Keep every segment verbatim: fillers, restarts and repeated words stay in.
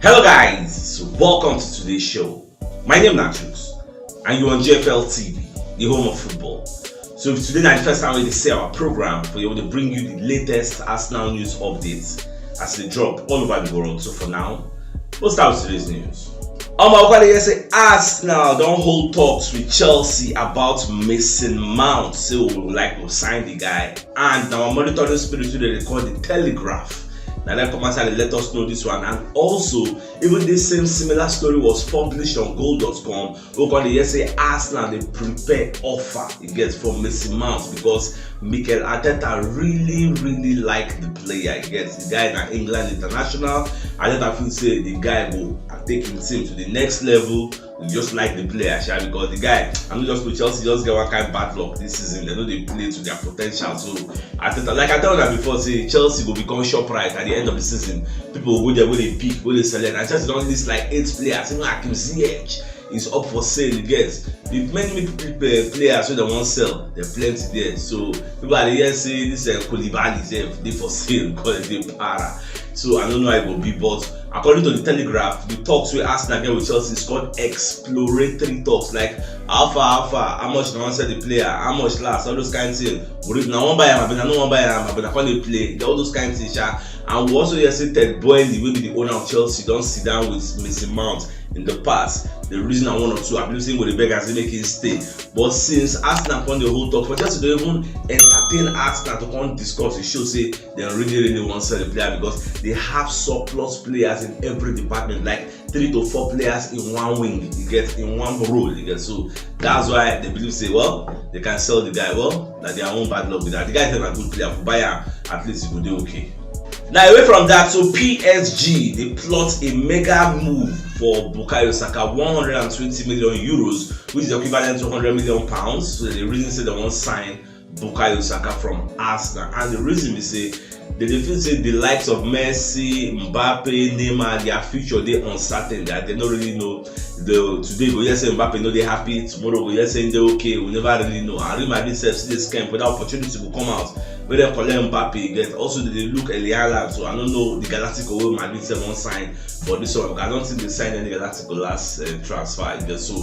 Hello guys, welcome to today's show. My name is Nachus and you're on G F L T V, the home of football. So if today na the first time we see our program, we want to bring you the latest Arsenal news updates as they drop all over the world. So for now, we'll start with today's news. Omo, we hear say Arsenal don hold talks with Chelsea about Mason Mount. Say we would like to sign the guy, and our monitoring spirit today they call the Telegraph. Now that come outside, let us know this one, and also even this same similar story was published on goal dot com. We come dey hear say Arsenal dey prepare offer e get for Mason Mount because Mikel Arteta really really like the player e get. The guy na England international. Arteta feel say the guy go take him team to the next level. He just like the player sha, because the guy, I know just put Chelsea just get one kind bad luck this season. They no dey play to their potential. So Arteta, like I tell you before, say Chelsea go become Shoprite at the end of the season. People go go there, go dey pick, go dey select. And Chelsea don list like eight players. Even Hakim Ziyech is up for sale. You get the many many people, uh, players wey dem wan sell, dem plenty there. So people are dey hear say this uh, Koulibaly sef dey for sale because dem dey para. So I don't know how e go be, but according to the Telegraph, the talks wey Arsenal get with Chelsea is called exploratory talks. Like, how far, how far, how much una wan sell the player, how much last, all those kind things. We read, una wan buy am abi una no wan buy am, abi una come dey play, all those kind things sha. And we also hear say Ted Boehly, wey be the owner of Chelsea, don sit down with Mason Mount in the past. The reason na one or two, I believe say he go dey beg am say make him stay. But since Arsenal come dey hold talk, for Chelsea to even entertain Arsenal to come discuss, e show say dem really really wan sell the player because they have surplus players in every department, like three to four players in one wing, you get, in one role, you get. So that's why they believe say, well, they can sell the guy. Well, na their own bad luck with that. The guy is a good player. If we buy am, at least he go dey okay. Now away from that, so P S G dey plot a mega move for Bukayo Saka, one hundred and twenty million euros, which is equivalent to hundred million pounds. So the reason say they wan sign Bukayo Saka from Arsenal, and the reason be say they dey feel say the likes of Messi, Mbappe, Neymar, their future dey uncertain. That they no really know. The today go hear say Mbappe no dey happy, tomorrow go hear say he dey okay. We never really know. And Real Madrid sef still dey scam whether opportunity go come out wey dem collect Mbappe get. Also they dey look Erling Haaland, so I no know the Galactico wey Madrid sef wan sign for this one. I don't think they signed any Galactico last uh, transfer get. So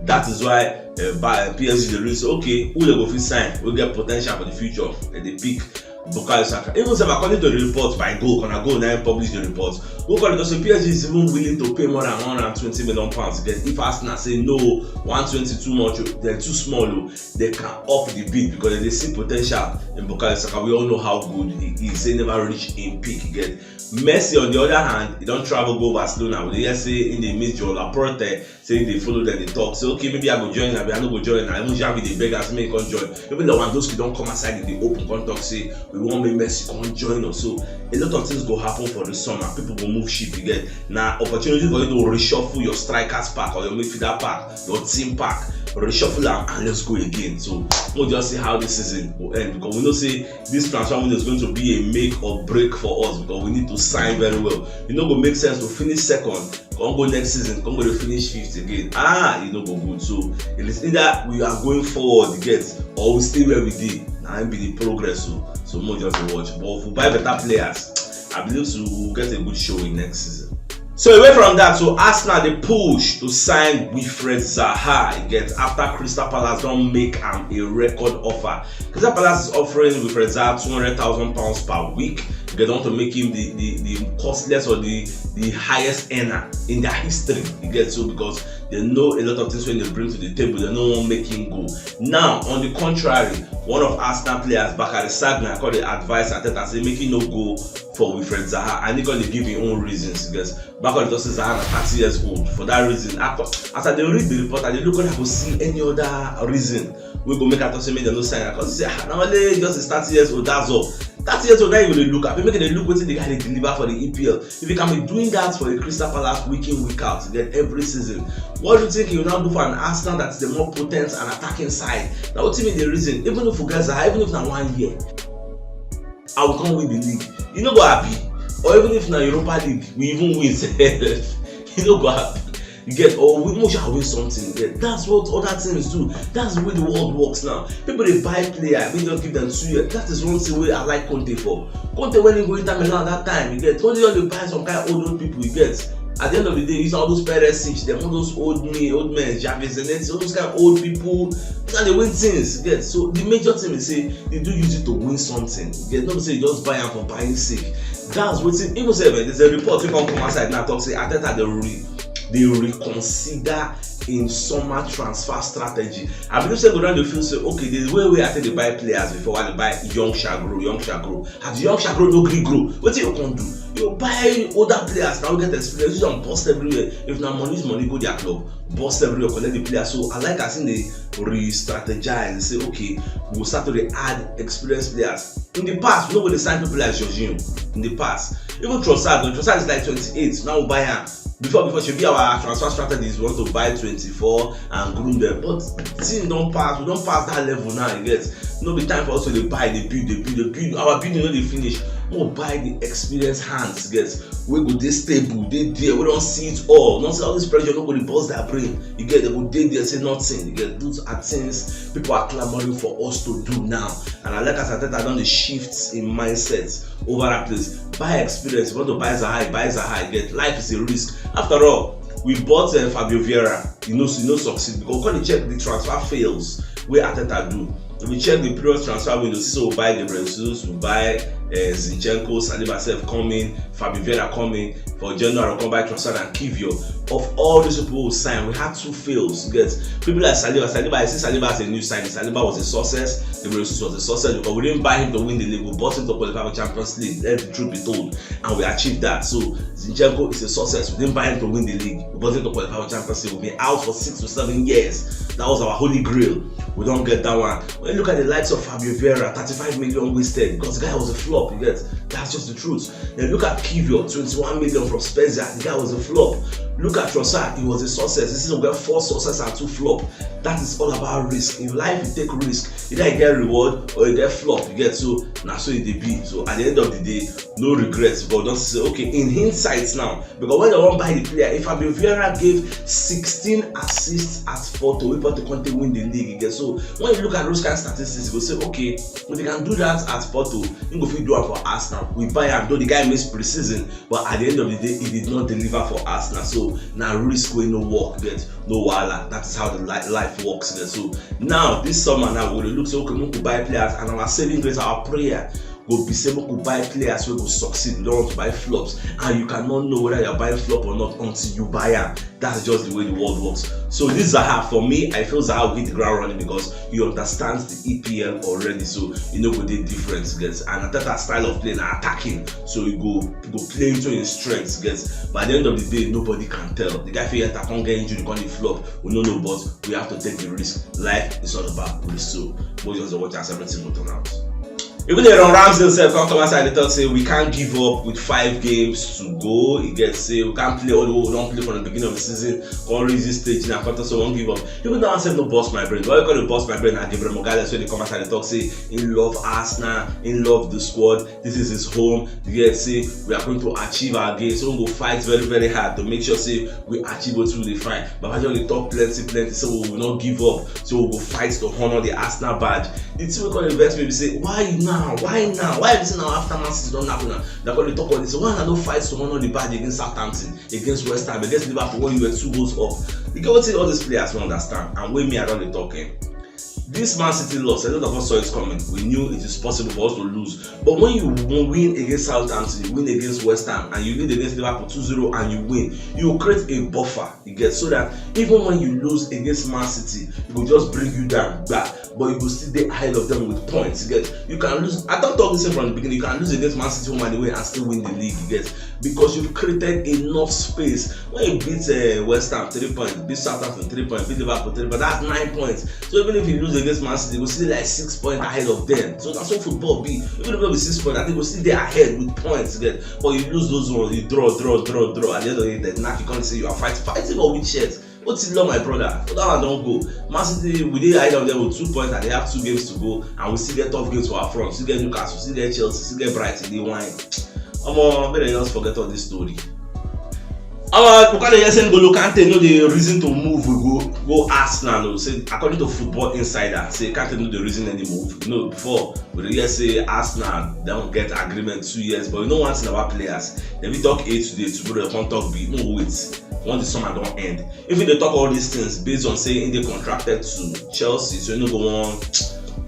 that is why uh, by P S G dey really say, okay, who they go fit sign, we get potential for the future. They dey pick Bukayo Saka. Even sef, according to the report by Goal, Corner Goal now publish the report. Goal Corner say P S G is even willing to pay more than one hundred and twenty million pounds. Then if Arsenal say no, one twenty too much, they're too small, oh, they can up the bid because they see potential in Bukayo Saka. We all know how good he is. He never reach in peak again. Messi, on the other hand, he don't travel go Barcelona. We hear say in the midst of Laporte, say they follow them, they talk. Say, okay, maybe I go join, maybe I no go join. I even Xavi dey beg us make he come join. Even Lewandowski don come outside in the open, come talk say we wan make Messi come join us. So a lot of things go happen for the summer. People go move ship again. Na opportunity for you to reshuffle your strikers pack or your midfielder pack, your team pack, reshuffle am and let's go again. So we'll just see how this season will end, because we know say this transfer window is going to be a make or break for us, because we need to sign very well. E no go make sense to finish second, come go next season, come go dey finish fifth again. Ah, e no go good. So it is either we are going forward, you get, or we stay where we dey. Na im be the progress. So, so more just dey watch. But if we buy better players, I believe so we will get a good showing next season. So away from that, so Arsenal dey push to sign Wilfried Zaha, you get, after Crystal Palace don make am a record offer. Crystal Palace is offering Wilfried Zaha two hundred thousand pounds per week. They want to make him the, the, the costless or the, the highest earner in their history. You get, so because they know a lot of things wey they bring to the table, they no wan make him go. Now, on the contrary, one of Arsenal players, Bakary Sagna, come dey advise Arteta say make he no go for Wilfried Zaha, and he come dey give him own reasons. Because Bakary don say Zaha na thirty years old. For that reason, after, as I dey read the report, I dey look whether I go see any other reason wey go make am talk say make dem no sign am. Because he say, ah, na only just is thirty years old, that's all. Thirty years old, now you go dey look am. Make dem dey look wetin the guy dey deliver for the E P L. If he can be doing that for the Crystal Palace week in, week out, then every season, what do you think he will now do for an Arsenal that is the more potent and attacking side? Na wetin be the reason, even if we get Zaha, even if na one year, I will come win the league. You no go happy. Or even if na Europa League, we even win sef, you no go happy. You get, or we must shall win something. You get? That's what other teams do. That's the way the world works now. People dey buy player, we just give them two years. That is one thing wey I like Conte for. Conte, when he go Inter Milan that time, you get, Conte just dey buy some kind old old people, you get. At the end of the day, use all those Perisic, dem, all those old men, old men, Javi Zanetti, all those kind of old people, those are the win things, you get. So the major thing is say they do use it to win something, you get. No be say you just buy am for buying sake. That's wetin, even say, eh, there's a report wey come come outside now talk say Arteta dey re dey reconsider im summer transfer strategy. I believe say go down dey feel say, okay, the way wey I take dey buy players before, I dey buy young shall grow, young shall grow. As young shall grow no gree grow, wetin you come do? You buy older players now wey get experience, use am burst everywhere. If na money, use money go their club, burst everywhere, collect the players. So I like as im dey re-strategize and say, okay, we go start to dey add experienced players. In the past, we no go dey sign people like Jorginho. In the past, even Trossard, when Trossard is like twenty-eight, now we buy am. Before, before, shebi our transfer strategy is we want to buy twenty-four and groom them. But thing don pass, we don pass that level now, you get. No be time for us to dey buy, dey build, dey build, dey build. Our building no dey finish. Make we buy the experienced hands, get, wey go dey stable, dey there, wey don see it all. Not say all this pressure no go dey burst their brain. You get, they go dey there say nothing. You get, those are things people are clamoring for us to do now. And I like as Arteta don dey shift im mindset over that place. Buy experience. You want to buy Zaha, buy Zaha. You get, life is a risk. After all, we bought, uh, Fabio Vieira. You know, you know, succeed because when you check the transfer fails wey Arteta do, if you check the previous transfer window, see, so we buy Gabriel Jesus, we buy, uh, Zinchenko, Saliba sef coming, Fabio Vieira coming for January, we come buy Trossard and Kivior. Of all these people we sign, we had two fails. You get, people like Saliba. Saliba, I see Saliba as a new signing. Saliba was a success. Gabriel Jesus was a success because we didn't buy him to win the league. We bought him to qualify for Champions League. Let the truth be told, and we achieved that. So Zinchenko is a success. We didn't buy him to win the league. We bought him to qualify for Champions League. We've been out for six to seven years. That was our holy grail. We don't get that one. When you look at the likes of Fabio Vieira, thirty-five million wasted because the guy was a flop. You get, that's just the truth. Then look at Kivior, twenty-one million from Spezia. The guy was a flop. Look at Trossard, he was a success. This is where four success and two flop. That is all about risk. In life, you take risk. Either you get reward or you get flop. You get, so now, so it dey be. So at the end of the day, no regrets. But don't say, okay, in hindsight now, because when they won't buy the player, if Fabio Vieira gave sixteen assists at Porto, we Porto can't win the league again. So when you look at those kind of statistics, you go say, okay, if they can do that at Porto, you go fit do it for us now. We buy him, though the guy missed preseason, but at the end of the day, he did not deliver for us now. So now risk wey no work, get, no wahala. That is how the li- life works. Get. So now this summer now we dey look say, okay, we could buy players, and our saving grace, our prayer go be say make we buy players wey go succeed. We don't want to buy flops, and you cannot know whether you're buying flop or not until you buy am. That's just the way the world works. So this Zaha, for me, I feel Zaha will hit the ground running because he understands the E P L already, so he no go dey different, get. And Arteta style of play na attacking, so he go go play into his strengths, get. But at the end of the day, nobody can tell. The guy fit enter, come get injury, come dey flop. We no know, but we have to take the risk. Life is all about risk. So we just dey watch as everything go turn out. Even Aaron Ramsey himself come come outside dey talk say we can't give up with five games to go. He get say we can't play all the way we don play from the beginning of the season. Come reach this stage now, come talk say we wan give up. Even that one sef no burst my brain. Why you call it burst my brain? Na Gabriel Magalhaes wey dey come outside dey talk say he love Arsenal, he love the squad. This is his home. You get say we are going to achieve our game. So we go fight very, very hard to make sure say we achieve wetin we dey find. Baba John dey talk plenty, plenty, so we will not give up. So we go fight to honor the Arsenal badge. The thing wey come dey vex me be say, why now? Why now? Why be say now after Man City don knack una, they come dey talk all this? Why una no fight to honor the badge against Southampton, against West Ham, against Liverpool when you were two goals up? You get wetin all these players no understand, and wey me I don dey talk, eh? This Man City loss, a lot of us saw it coming. We knew it is possible for us to lose. But when you win against Southampton, you win against West Ham, and you lead against Liverpool two zero and you win, you create a buffer, you get, so that even when you lose against Man City, it go just bring you down back. But you go still dey ahead of them with points, you get. You can lose. I don talk this thing from the beginning. You can lose against Man City home and away and still win the league, you get, because you've created enough space. When you beat, uh, West Ham three points, beat Southampton three points, beat Liverpool three points, that's nine points. So even if you lose against Man City, you go still like six points ahead of them. So that's what football be. Even if it be six points, I think you go still dey ahead with points, you get. But you lose those ones, you draw, draw, draw, draw. At the end of the day, now you can't say you are fight, fighting for which shirt? Otilo, my brother, that one don go. Man City, we dey ahead of them with two points and they have two games to go, and we still get tough games for our front. Still get Newcastle, still get Chelsea, still get Brighton, dey wine. Omo, make dem just forget all this story. Our Bukayo hear say N'Golo Kante no dey reason to move, we go go Arsenal o. Say according to Football Insider, say Kante no dey reason any move. You know, before we dey hear say Arsenal don get agreement two years, but you know one thing about players, dem fit talk A today, tomorrow dem come talk B. No wait, once the summer don end, if you dey talk all these things based on say he dey contracted to Chelsea, so you no go wan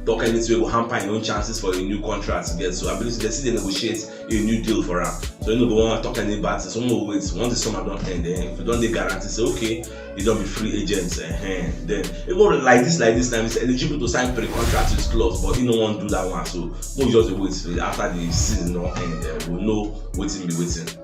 talk anything wey go hamper your own chances for a new contract to get. So I believe say dem still dey negotiate a new deal for am. So you no go wan talk any bad things. So no wait, once the summer don end, eh, if you don dey guarantee say okay, you don be free agent, eh, then even like this, like this time, he's eligible to sign pre-contract with clubs, but he no wan do that one. So we just dey wait till after the season don end, eh, we know wetin be wetin.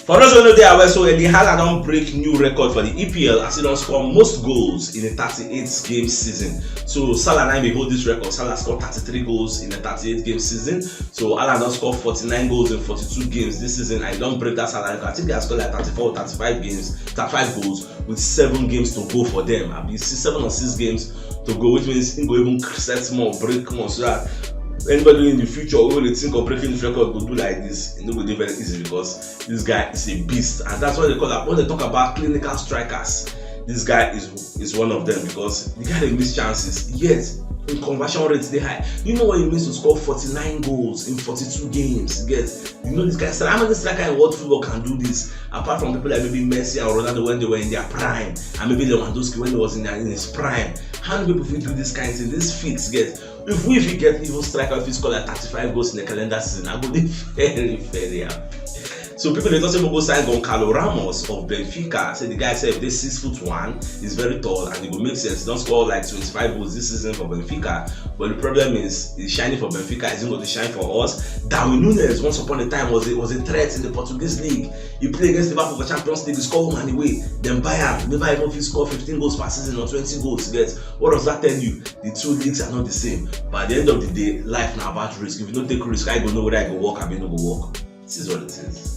For those wey no dey aware, so Erling Haaland don break new record for the E P L as he don score most goals in a thirty-eight game season. So Salah na him bin hold this record. Salah score thirty-three goals in a thirty-eight game season. So Haaland don score forty-nine goals in forty-two games this season, and he don break that Salah record. I think he has scored like thirty-four or thirty-five games, thirty-five goals with seven games to go for them. I mean, see, seven or six games to go, which means he go even set more, break more, so that anybody in the future wey dey think of breaking this record go do like this, e no go dey very easy because this guy is a beast, and that's why they call am, when they talk about clinical strikers, this guy is is one of them because the guy dey miss chances, yet him conversion rate dey high. You know what it means to score forty-nine goals in forty-two games? You get, you know this guy, how many striker in world football can do this? Apart from people like maybe Messi and Ronaldo when they were in their prime, and maybe Lewandowski when he was in, their, in his prime, how many people fit do this kind of thing? This fit get, if we fit get even striker fit score like thirty-five goals in a calendar season, I go dey very, very happy. So people dey talk say we go sign Goncalo Ramos of Benfica. Say the guy sef dey six foot one, he's very tall, and e go make sense. He don score like twenty-five goals this season for Benfica, but the problem is he's shining for Benfica, is he going to shine for us? Darwin Nunez once upon a time was a, was a threat in the Portuguese league. He played against Liverpool for Champions League, he scored one away. Then Bayern never even fit score fifteen goals per season or twenty goals. Get, what does that tell you? The two leagues are not the same. But at the end of the day, life na about risk. If you no take risk, how you go know whether e go work abi e no go work? This is what it is.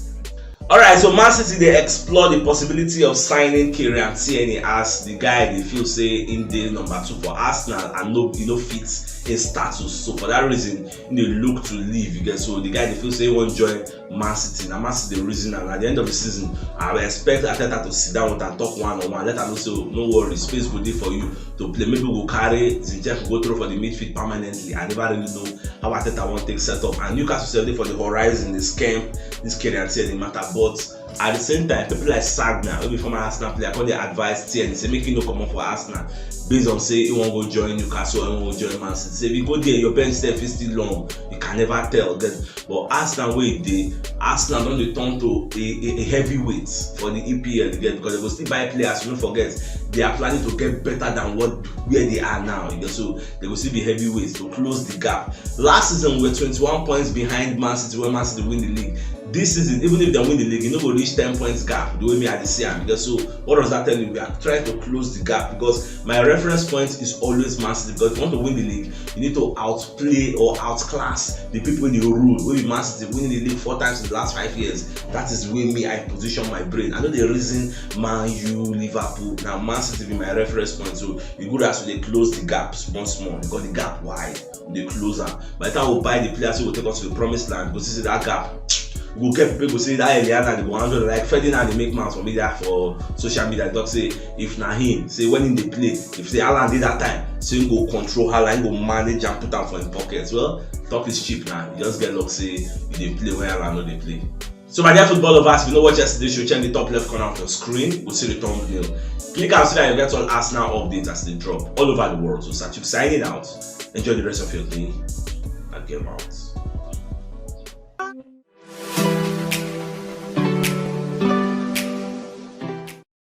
Alright, so Man City dey explore the possibility of signing Kieran Tierney as the guy dey feel say him dey number two for Arsenal and no, e no fit him status. So for that reason, he dey look to leave. You get, so the guy dey feel say he wan join Man City. Na Man City dey reason am. At the end of the season, I will expect Arteta to sit down with am, talk one on one, let am know say, oh, no worry, space go dey for you to play. Maybe we go carry Zinchenko go throw for the midfield permanently. I never really know how Arteta wan take set up. And Newcastle sef dey for the horizon, dey scam this Kieran Tierney matter. But at the same time, people like Sagna, wey be former Arsenal player, come dey advise Tierney say make he no comot for Arsenal based on say he wan go join Newcastle or he wan go join Man City. Say if you go there, your bench sef fit still long. You can never tell. Then, but Arsenal wey e dey, Arsenal don dey turn to a, a, a heavyweight for the E P L, you get, because they go still buy players. You no forget, they are planning to get better than what, where they are now. You get, so they go still be heavyweights to close the gap. Last season, we were twenty-one points behind Man City when Man City win the league. This season, even if they win the league, e no go reach ten points gap the way me I dey see am. Because, so what does that tell you? We are trying to close the gap because my reference point is always Man City. Because if you want to win the league, you need to outplay or outclass the people wey dey rule, wey be Man City, winning the league four times in the last five years. That is the way me I position my brain. I no dey reason Man U, Liverpool. Na Man City be my reference point. So e good as we dey close the gap small small because the gap wide. We dey close am. By the time we buy the players wey go take us to the promised land, we go see say that gap, we go get people wey go say that Eliana, they go handle like Ferdinand dey make mouth for media, for social media, talk say if na him, say when him dey play, if say Haaland dey that time, say him go control Haaland, him go manage and put am for him pocket. Well, talk is cheap now. You just get luck say you dey play when Haaland no dey play. So my dear football lovers, if you no watch yesterday show, check the top left corner of your screen. Go see the thumbnail. Click am so that you get all Arsenal updates as they drop all over the world. So Sachuk signing out. Enjoy the rest of your day and game out.